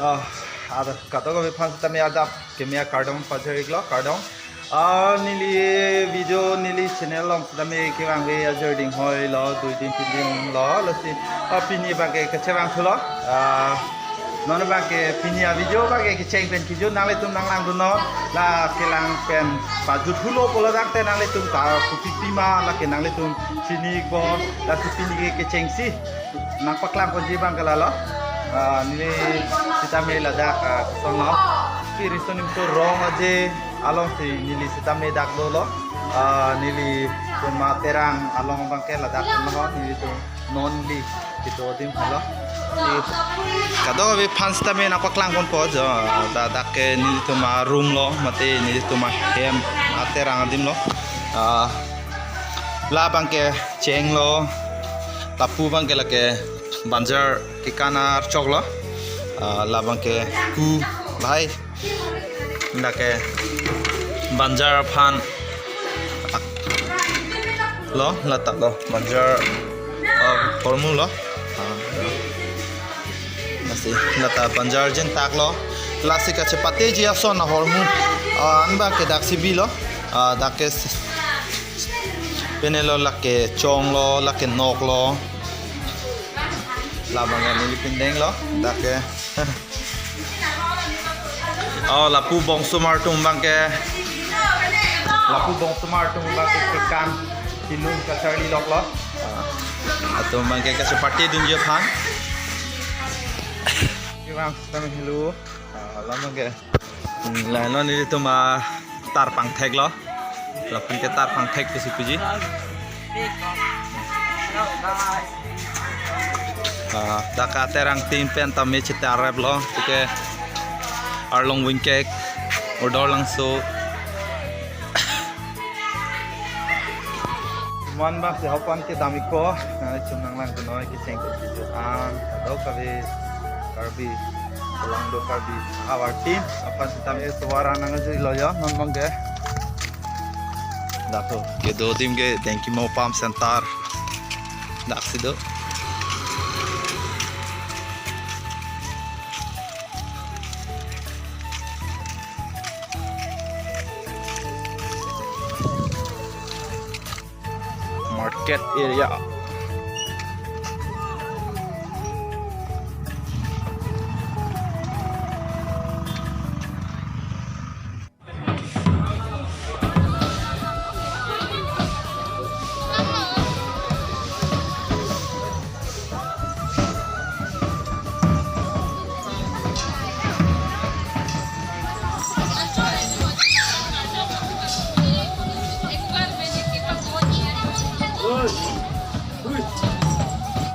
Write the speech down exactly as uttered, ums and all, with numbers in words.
Ah, ada kadokave aphan sitame adap keme akardom pajir-iklo, kardom. Ah, neli video, neli channel along sitame kevangve ajor ding hoi lo, dui din tin din lo, lasi, ah, pini abangke kachevang thulo. Ah, non abangke pini avideo abangke kecheng pen kejut nanglitum nanglangdunnon, la kelang pen pajut thulo pulo tangte nanglitum ta kopi pima, lake nanglitum chini ko, lasi pini ke kechengsi nangpaklang ponji abangke lalo. Ah, neli sitame ladak, ah, kosonlo, Riso Nimso Rong Aje alongsi neli sitame dak dolo. Ah, nelitum aterang along abangke ladak lo, nelitum non neli kedo adim lo. Si kadokave aphan sitame nangpaklang ponpo jo, dak, dak ke nelitum aroom lo, mate nelitum ahem aterang adim lo. Ah, la abangke chenglo, lapu abangke lake banjar kekan archok lo. Ah, la abangke ku lahai, lake banjar aphan lo, lata lo banjar, ah, hormu lo. Ah, lasi lata banjar jintak lo. Lasi kachepateji ason ahormu, ah, an abangke daksi bilo. Ah, dak ke s-, pine lo, lake chong lo, lake nok lo. La abangke neli pindeng lo, dak ke. Oh, lapu bongsomar atum abangke. Lapu bongsomar atum abangke kekan, kelun kacharli lok lo. Ah, latum abangke kachepate dunji aphan. Kevang sitame helo. Ah, la abangke. Hmm, la non nelitum atar pangthek lo. Lapu ke tar pangthek pusi puji. Ah, dak aterang tin pen tame chetarep lo. Tike arlong wingkek, Urdor Langso. Mon abangsi hapan kedam-ikpo, nanglitum nanglangdunnoi kecheng kejut an, kadokave Karbi, kelang do Karbi, our team, aphan sitame suara nangjuilo jo, non abangke. Dak to, kedo adim ke Dengkimo Pump Center. Daksi do. Market area.